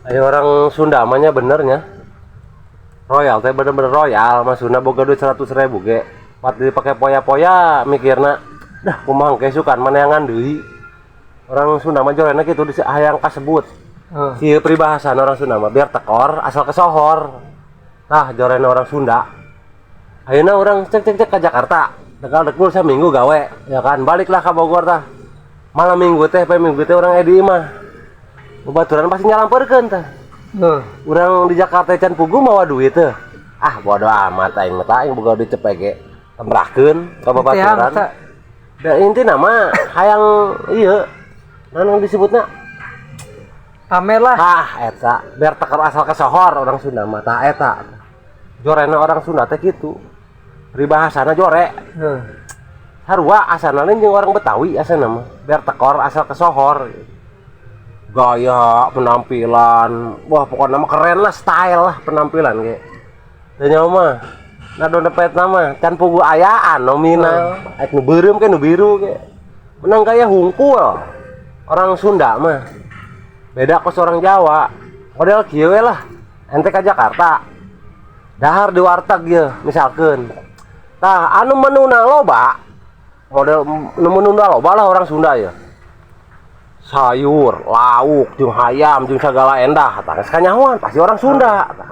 Ayo, orang Sunda mah nya benernya. Royal teh bener-bener royal, maksudna boga duit 100 ribu ge. Pat dipake poya-poya mikirna, dah kumaha engke sukan maneangan deui. Orang Sunda mah jorena kitu di hayang kasebut. Kieu peribahasana orang Sunda mah, biar tekor asal kesohor. Tah, jorena orang Sunda. Ayeuna orang cek cek cek ke Jakarta. Tegal dekul saminggu gawe, ya kan, baliklah ke Bogor tah. Malam Minggu teh, poe Minggu teh orang di imah. Babaturan pasti nyalamperkeun tah. Urang di Jakarta can puguh mawa duit teh. Ah, bodo amat aing mah, tah aing boga duit cepet ge. Tembrahkeun ka babaturan. Da intina mah hayang ieu. Naon disebutna? Pamer lah. Tah eta, biar tekor asal kesohor orang Sunda mah, tah eta. Jorena orang Sunda teh kitu. Peribahasana jore. Sarua asana lain jeung orang Betawi asana mah. Biar tekor asal kesohor. Gaya penampilan, wah, pokoknya mah keren lah, style lah penampilan ge. Dan nyawa mah nah dompet nama can puguh ayaan nominal, ek nu beureum ke nu biru ge. Menang gaya hungkul. Orang Sunda mah. Beda kos orang Jawa. Model kieu we lah. Ente ka Jakarta. Dahar di warteg ye misalkan. Tah, anu menuna loba, model nu menuna loba lah orang Sunda ya. Sayur, lauk, jeung hayam, jeung segala endah. Tah, geus kanyahoan pasti orang Sunda. Tah.